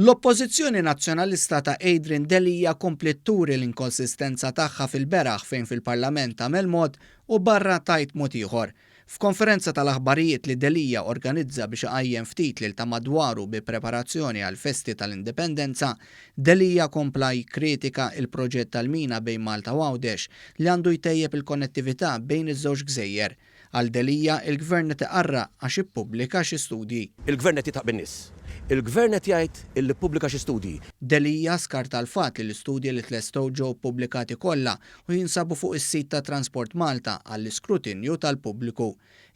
L-Oppożizzjoni Nazzjonalista ta' Adrian Delia kompliet turi l-inkonsistenza tagħha fil-beraħ fejn fil-Parlament tagħmel mod u barra tgħid mod ieħor. F'konferenza tal-aħbarijiet li Delia organizza biex iqajjem ftit lil ta' madwaru bi preparazzjoni għall-festi tal-Indipendenza, Delia kompla jikkritika il-proġett tal-mina bejn Malta u Għawdex li għandu jtejjeb il-konnettività bejn iż-żewġ gżejjer. Għal Delia, il-Gvern qed iqarraq għax ippubblika xi studji. Il-Gvern qed jidħaq bin-nies. Il-Gvern qed jgħid illi ppubblika xi studji. Delia skarta l-fatt li l-istudji li tlestew ġew ppubblikati kollha u jinsabu fuq is-sit ta' Transport Malta għall-iskrutinju tal-pubbliku.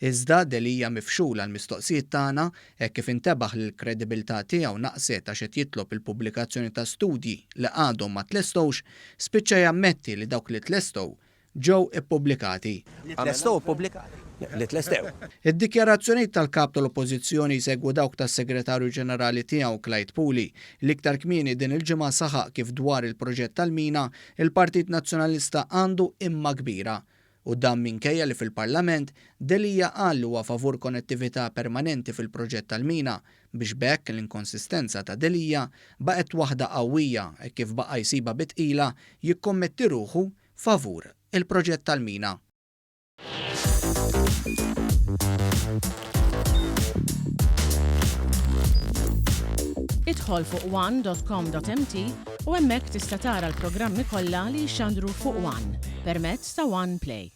Iżda, Delia mifxul għall-mistoqsijiet tagħna, hekk kif intebaħ li l-kredibilità tiegħu naqset għax qed jitlob il-pubblikazzjoni ta' studji li għadhom ma tlestewx, spiċċa jammetti li dawk li tlestew ġew ippubblikati. Li tlestew ippubblikati. Li tlestew. Id-dikjarazzjonijiet tal-Kap tal-Oppożizzjoni jsegwu dawk tas-Segretarju Ġenerali tiegħu Clyde Puli, li iktar kmieni din il-ġimgħa saħaq kif dwar il-proġett tal-mina, il-Partit Nazzjonalista għandu imma kbira. U dan minkejja li fil-Parlament, Delia qal li huwa favur konnettività permanenti fil-proġett tal-mina, biex b'hekk l-inkonsistenza ta' Delia baqgħet waħda qawwija hekk kif baqa' jsibha bi tqila jikkommetti ruħu favur il-proġett tal-mina. Idħol fuq one.com.mt u hemmhekk tista' tara l-programmi kollha li jixxandru fuq One permezz ta' One Play.